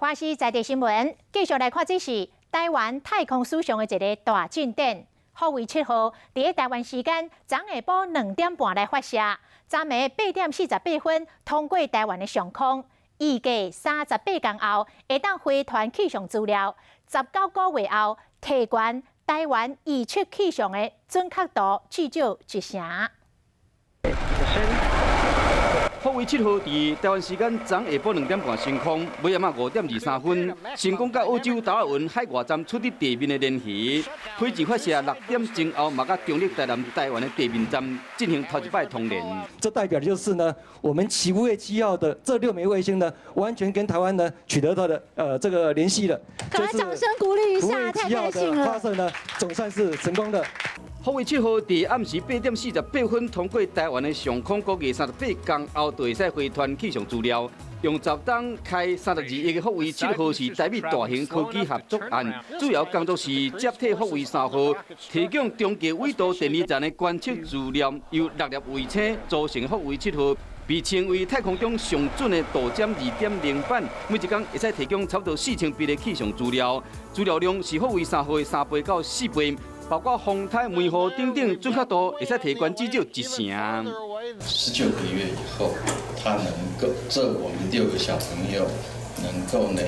華視在地新聞，繼續來看，這是台灣太空史上的一个大進展。福衛七號佇台灣時間昨下晡2點半來發射，昨暝8點48分通過台灣的上空，預計38工後會當回傳氣象資料。19個月後，提懸台灣預測氣象的準確度至少一成。福衛七號佇台灣時間昨下晡2點半升空，尾暗仔5點23分，成功佮澳洲達爾文海外站取得地面的聯繫。火箭發射6點鐘後，嘛佮中立台南台灣的地面站進行頭一擺通聯。這代表的就是呢，我們福衛七號的這六枚衛星呢，完全跟台灣呢取得它的這個聯繫了。趕快掌聲鼓勵一下，太開心了！發射呢，總算是成功的。福衛七號佇暗時8點48分通過台灣的上空，估計38工後就會使回傳氣象資料。用10冬開32億的福衛七號是台美大型科技合作案，主要工作是接替福衛3號，提供中低緯度電離層的觀測資料。由六粒衛星組成福衛七號，被稱為太空中上準的度針2.0版，每一工會使提供差不多4000筆的氣象資料，資料量是福衛三號的3倍到4倍。包括風颱、梅雨等等，準確度會使提懸至少一成。19個月以後，他能夠，這我們六個小朋友能夠呢，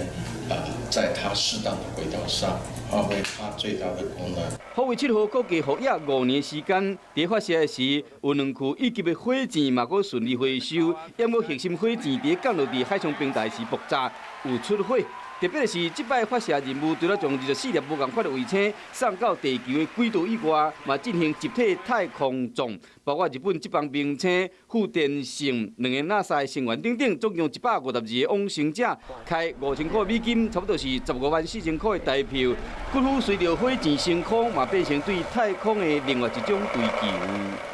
在他適當的軌道上發揮他最大的功能。福衛七號估計服役5年時間，佇發射時有兩顆乙級的火箭嘛，閣順利回收，毋過核心火箭佇降落佇海上平台時爆炸，有出火。特別的是，這擺發射任務除了將24粒無仝款的衛星送到地球的軌道以外，嘛進行集體太空葬，包括日本職棒明星富田勝、兩个 NASA 成員等等，總共152个往生者，開5000塊美金，差不多是15萬4千塊的台票。骨灰隨著火箭升空，嘛變成對太空的另外一種追求。